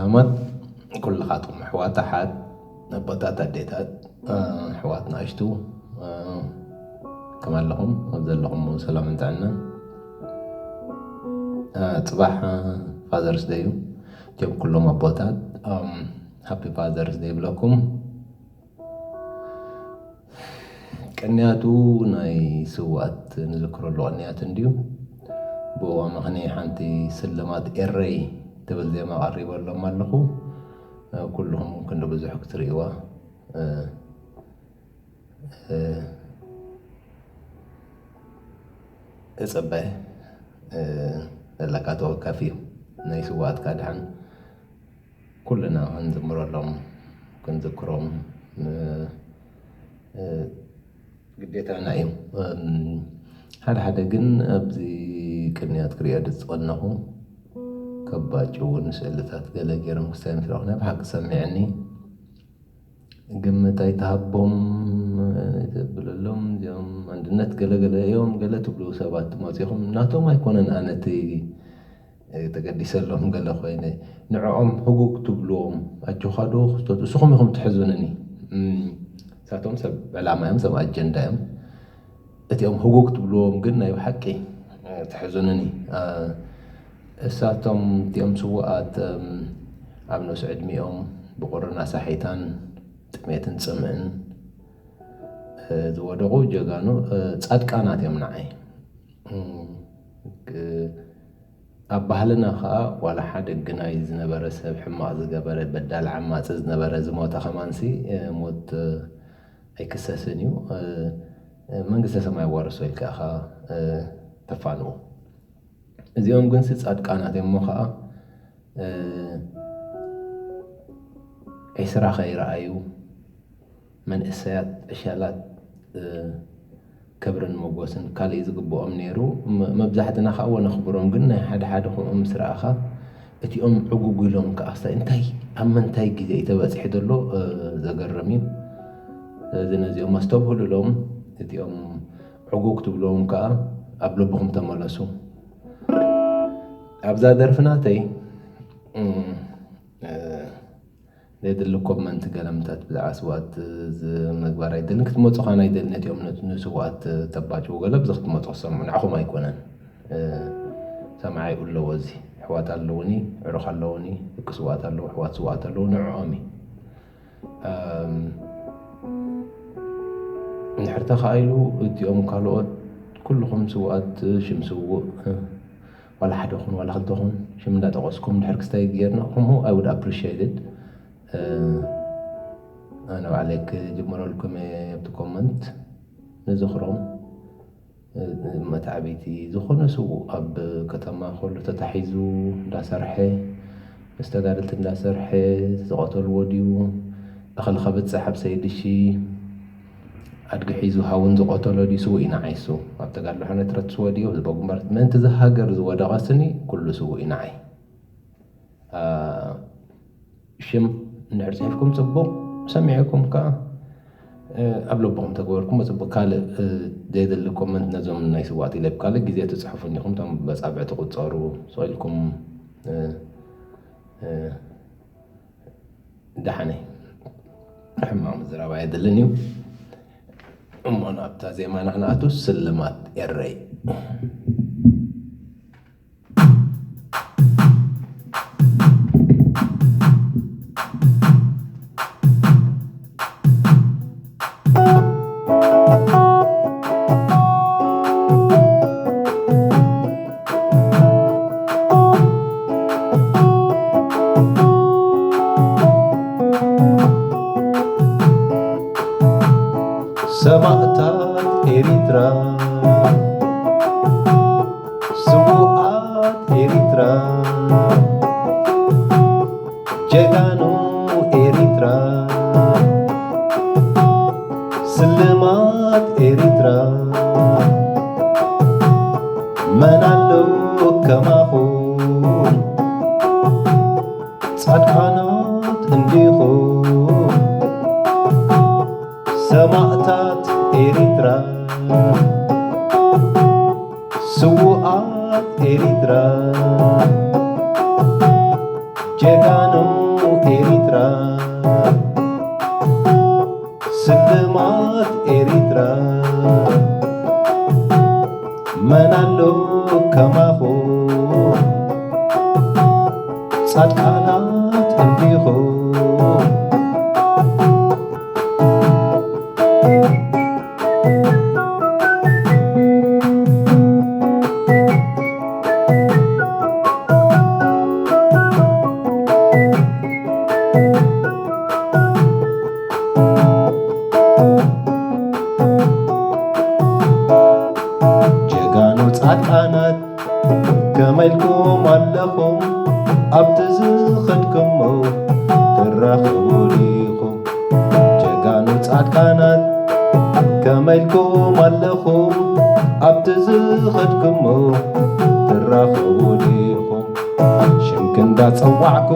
ኣማት ኩልኻትኩም ኣሕዋት ኣሓት ኣቦታት ኣዴታት ኣሕዋት ንኣሽቱ ከመይ ኣለኹም? ኣብ ዘለኹም ሰላምን ጥዕናን። ጽባሕ ፋዘርስ ደይ እዩ። እቲኦም ኩሎም ኣቦታት ሃፒ ፋዘርስ ደይ ይብለኩም። ቅንያቱ ናይ ስውኣት ንዝክረሉ ቅንያት እንድዩ። ብኡ ኣመኽንየ ሓንቲ ስልማት ኤረይ ትብል ዜማ ቀሪበሎም ኣለኹ። ኩልኹም ክንዲ ብዙሕ ክትርእይዋ እጸበ። ዘለካ ተወካፊ እዩ። ናይ ስውኣትካ ድሓን ኩልና ክንዝምረሎም ክንዝክሮም ግዴታና እዩ። ሓደ ሓደ ግን ኣብዚ ቅንያት ክሪኦ ዝጸነኹ ከባጭ እውን ስእልታት ገለ ገይሮም ክስታይ ምስ ረኹ ናይ ብሓቂ ሰሚዕኒ። ግምት ኣይትሃቦም ተብለሎም እዚኦም ኣንድነት ገለገለ እዮም ገለ ትብሉ ሰባት መፂኹም ናቶም ኣይኮነን ኣነቲ ተገዲሰሎም ገለ ኮይነ ንዕኦም ህጉግ ትብልዎም ኣጆኻ ዶ ክስቶት እስኹም ኢኹም ትሕዙንኒ። እሳቶም ሰብ ዕላማ እዮም ሰብ ኣጀንዳ እዮም። እቲኦም ህጉግ ትብልዎም ግን ናይ ብሓቂ ትሕዙንኒ። እሳቶም እቲኦም ስውኣት ኣብ ንኡስ ዕድሚኦም ብቁርና ሳሒታን ጥሜትን ጽምእን ዝወደቑ ጀጋኑ ጻድቃናት እዮም ንዓይ። ኣብ ባህልና ኸኣ ዋላ ሓደ ግናይ ዝነበረ ሰብ ሕማቕ ዝገበረ በዳል ዓማጺ ዝነበረ ዝሞተ ከማንሲ ሞት ኣይክሰስን እዩ። መንግስተ ሰማይ ዋርሶ ኢልካ ኢኻ ተፋንዎ። እዚኦም ግንሲ ጻድቃናት እዮም እሞ ኸኣ ዒስራ ከይረኣዩ መንእሰያት ዕሸላት ክብርን ሞጎስን ካልእ ዝግብኦም ነይሩ። መብዛሕትና ከዓ ወነኽብሮም ግን ናይ ሓደ ሓደ ከምኡ ምስ ረኣኻ እቲኦም ዕጉግ ኢሎም ከዓ ስታይ እንታይ ኣብ ምንታይ ግዜ እዩ ተበፂሑ ዘሎ ዘገርም እዩ። ስለዚ ነዚኦም ኣስተብህሉሎም። እቲኦም ዕጉግ ትብልዎም ከዓ ኣብ ልብኹም ተመለሱ። ኣብዛ ደርፊ ናተይ ዘይድሊ ኮመንት ገለምታት ብዛዕባ ስውኣት ምግባር ኣይደልን ክትመፁ ኻን ኣይደልን ነቲኦም ንስውኣት ተባጭው ገለ ብዚ ክትመፁ ክሰምዑ ንዓኹም ኣይኮነን። ሰማዓይ ኣለዎ እዚ ኣሕዋት ኣለውኒ፣ ዕሩኽ ኣለውኒ፣ ደቂ ስውኣት ኣለዉ ኣሕዋት ስውኣት ኣለዉ ንዕኦም እዩ። እንድሕር ተኻኢሉ እቲኦም ካልኦት ኩልኹም ስውኣት ሽም ስውእ ዋላ ሓደ ኹን ዋላ ክልተ ኹን ሽም እንዳጠቐስኩም ድሕር ክስታይ ጌርና ከምኡ I would appreciate it። ኣነ ባዕለይ ክጅምረልኩም እየ ኣብቲ ኮመንት ንዝኽሮም መታዕቢቲ ዝኾነ ስውእ ኣብ ከተማ ከሎ ተታሒዙ እንዳሰርሐ ምስ ተጋደልቲ እንዳሰርሐ ዝቐተልዎ ድዩ እኽሊ ከብፅሕ ኣብ ሰይድሺ ኣድጊ ሒዙ ሃውን ዝቐተሎ ድዩ ስውእ ኢና ዓይሱ ኣብ ተጋድሎ ሕነ ትረትስዎ ድዩ ዝበጉምበር ምእንቲ ዝሃገር ዝወደቐ ስኒ ኩሉ ስውእ ኢና ዓይ ሽም እንድሕር ፅሒፍኩም ፅቡቕ ሰሚዕኩም ከዓ ኣብ ልብኹም ተገበርኩም ፅቡቕ ካልእ ዘይደሊ ኮመንት ነዞም ናይ ስዋት ኢለ ካልእ ግዜ ትፅሕፉን ኢኹም እቶም በፃብዕ ትቁፀሩ ስኢልኩም ደሓነይ ሕማቕ ምዝራብ ኣየድልን እዩ እሞ ናብታ ዜማና ክንኣቱ ስልማት ኤረይ ሰማእታት ኤሪትራ ስዉኣት ኤሪትራ ጀጋኑ ኤሪትራ ስልማት ኤሪትራ መን ኣሎ ከማኹም ጻድቃናት እንዲኹም ሰማእታት ኤሪትራ ስዉኣት ኤሪትራ ጀጋኑ ስልማት ኤሪትራ መን ኣሎ ከማኹም ጻድቃናት እንዲኹም። ጀጋኑ ጻድቃናት ከመይ ኢልኩም ኣለኹም ኣብቲ ዝኸድኩሞ ትራኸቡ ዲኹም? ጀጋኑ ጻድቃናት ከመይ ኢልኩም ኣለኹም ኣብቲ ዝኸድኩሞ ትራኸቡ ዲኹም? ሽምክ እንዳጸዋዕኩ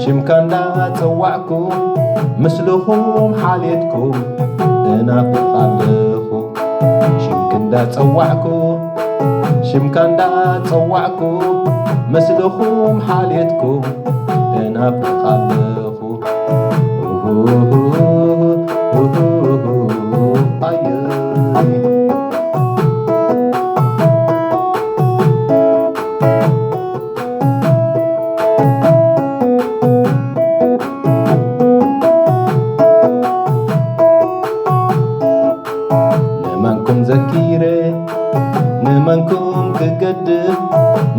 ሽምካ እንዳጸዋዕኩ ምስልኹም ሓልየትኩም እናፍቕ ኣለኹ። ሽምክ እንዳጸዋዕኩ ሽምካ እንዳጸዋዕኩ ምስልኹም ሓልየትኩም እናፍቕ ኣለኹ። ኣየይ። ንመንኩም ዘኪረ ንመንኩም ክገድፍ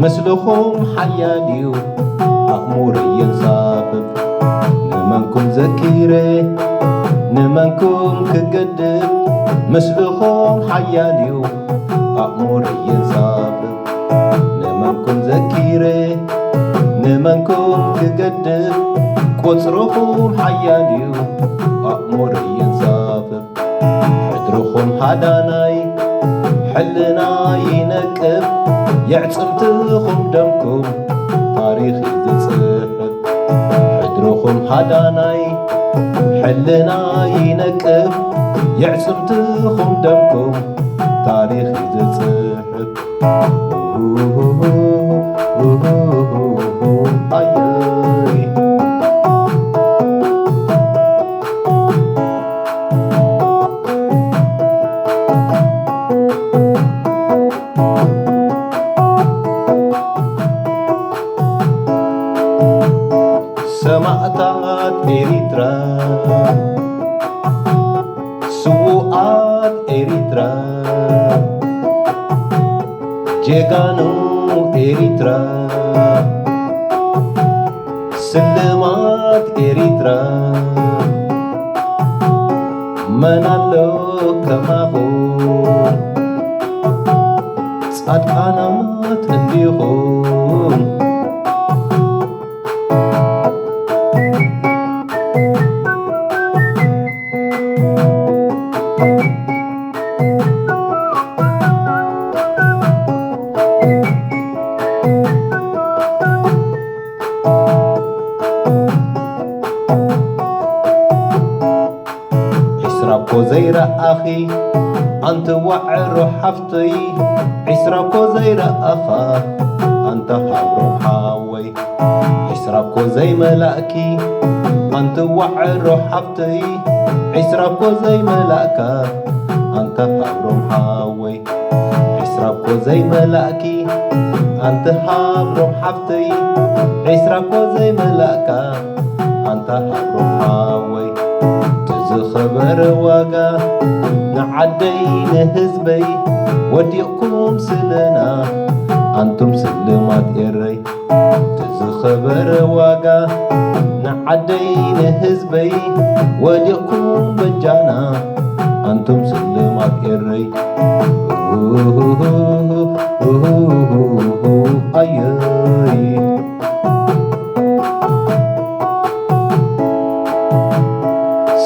ምስልኹም ሓያል እዩ ኣእሙረይ የንሳፍፍ። ንመንኩም ዘኪረ ንመንኩም ክገድፍ ምስልኹም ሓያል እዩ ኣእሙረይ የንሳፍፍ። ንመንኩም ዘኪረ ንመንኩም ክገድፍ ቁጽርኹም ሓያል እዩ ኣእሙረይ የንሳፍፍ። ሕድርኹም ሃዳናይ ሕልና ይነቅፍ የዕጽምትኹም ደምኩም ታሪኽ እዩ ዝጽሕፍ። ሕድርኹም ሃዳናይ ሕልና ይነቅፍ የዕጽምትኹም ደምኩም ታሪኽ እዩ ዝጽሕፍ። ኣየይ። ሰማእታት ኤሪትራ ስዉኣት ኤሪትራ ጀጋኑ ኤሪትራ ስልማት ኤሪትራ መን ኣሎ ከማኹም ጻድቃናት እንዲኹም። ዒስራ እኮ ዘይረኣኺ ኣንቲ ዋዕሮ ሓፍተይ ዒስራ እኮ ዘይረኣኻ ኣንታ ሃብሮም ሓወይ። ዒስራ እኮ ዘይመላእኪ ኣንቲ ዋዕሮ ሓፍተይ ዒስራ እኮ ዘይመላእካ ኣንታ ሃብሮም ሓወይ። ዒስራ እኮ ዘይመላእኪ ኣንቲ ሃብሮም ሓፍተይ ዒስራ እኮ ዘይመላእካ ኣንታ ሃብሮም ሓወይ። ዝኸበረ ዋጋ ንዓደይ ንህዝበይ ወዲቕኩም ስለና ኣንቱም ስልማት ኤረይ። ዝኸበረ ዋጋ ንዓደይ ንህዝበይ ወዲቕኩም በጃና ኣንቱም ስልማት ኤረይ። ኣየይ።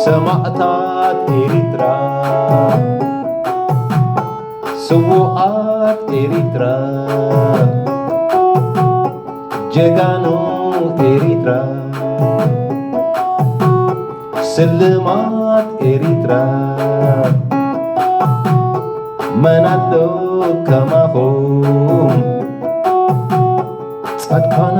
ሰማእታት ኤሪትራ ስዉኣት ኤሪትራ ጀጋኑ ኤሪትራ ስልማት ኤሪትራ መን ኣሎ ከማኹም ጻድቃና